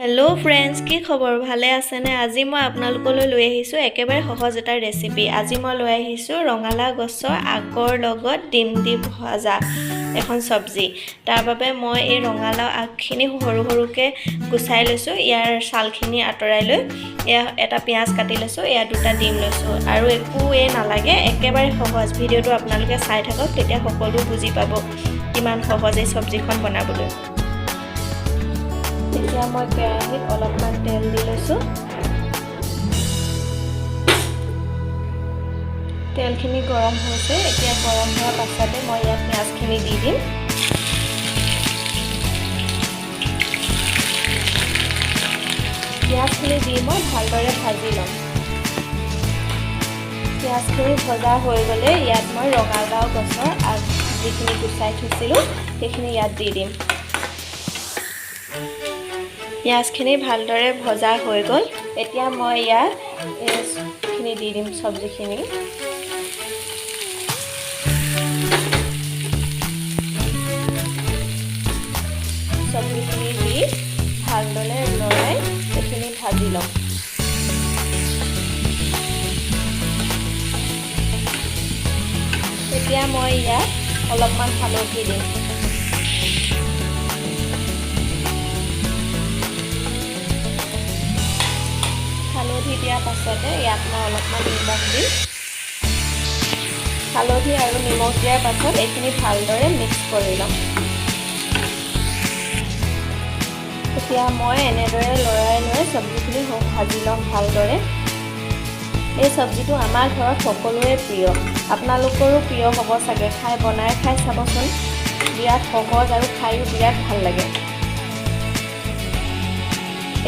Hello' friends, কি খবৰ? ভালে আছেনে? আজি মই আপোনালোকলৈ লৈ আহিছোঁ একেবাৰে সহজ এটা ৰেচিপি। আজি মই লৈ আহিছোঁ ৰঙালাও গছৰ আগৰ লগত ডিম দি ভজা এখন চব্জি। তাৰ বাবে মই এই ৰঙালাও আগখিনি সৰু সৰুকৈ গুচাই লৈছোঁ, ইয়াৰ ছালখিনি আঁতৰাই লৈ এয়া এটা পিঁয়াজ কাটি লৈছোঁ, এয়া দুটা ডিম লৈছোঁ আৰু একোৱেই নালাগে, একেবাৰে সহজ। ভিডিঅ'টো আপোনালোকে চাই থাকক, তেতিয়া সকলো বুজি পাব কিমান সহজ এই চব্জিখন বনাবলৈ। এতিয়া মই কেৰাহীত অলপমান তেল দি লৈছোঁ। তেলখিনি গৰম হৈছে। এতিয়া গৰম হোৱাৰ পাছতে মই ইয়াত পিঁয়াজখিনি দি দিম। পিঁয়াজখিনি দি মই ভালদৰে ভাজি ল'ম। পিঁয়াজখিনি ভজা হৈ গ'লে ইয়াত মই ৰঙালাও গছৰ আগ যিখিনি গুচাই থৈছিলোঁ, সেইখিনি ইয়াত দি দিম। পিঁয়াজখিনি ভালদৰে ভজা হৈ গ'ল। এতিয়া মই ইয়াত এইখিনি দি দিম, চব্জিখিনি। চব্জিখিনি দি ভালদৰে লৰাই এইখিনি ভাজি ল'ম। এতিয়া মই ইয়াত অলপমান হালধি দিম। হালধি দিয়াৰ পাছতে ইয়াত মই অলপমান নিমখ দিম। হালধি আৰু নিমখ দিয়াৰ পাছত এইখিনি ভালদৰে মিক্স কৰি ল'ম। এতিয়া মই এনেদৰে লৰাই লৰাই চব্জিখিনি ভাজি ল'ম ভালদৰে। এই চব্জিটো আমাৰ ঘৰত সকলোৰে প্ৰিয়, আপোনালোকৰো প্ৰিয় হ'ব চাগে। খাই বনাই খাই চাবচোন, বিৰাট সহজ আৰু খায়ো বিৰাট ভাল লাগে।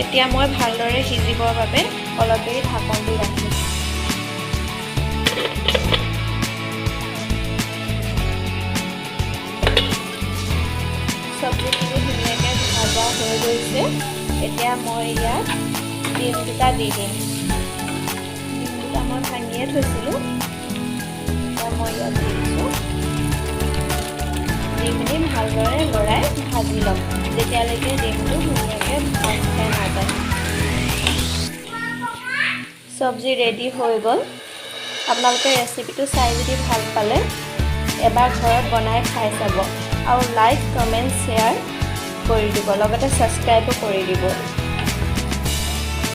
এতিয়া মই ভালদৰে সিজিবৰ বাবে অলপ দেৰি ঢাকন দি ৰাখিম। চব্জিখিনি ধুনীয়াকৈ ভাজা হৈ গৈছে। এতিয়া মই ইয়াত ডিম দুটা দি দিম। ডিম দুটা মই ভাঙিয়ে থৈছিলোঁ, এতিয়া মই ইয়াত দি দিছোঁ। দি পিনি ভালদৰে লৰাই ভাজি ল'ম, যেতিয়ালৈকে ডিমটো ধুনীয়াকৈ ভাজ খাই নাযায়। চব্জি ৰেডি হৈ গ'ল। আপোনালোকে ৰেচিপিটো চাই যদি ভাল পালে, এবাৰ ঘৰত বনাই খাই চাব আৰু লাইক, কমেণ্ট, শ্বেয়াৰ কৰি দিব, লগতে ছাবস্ক্ৰাইবো কৰি দিব।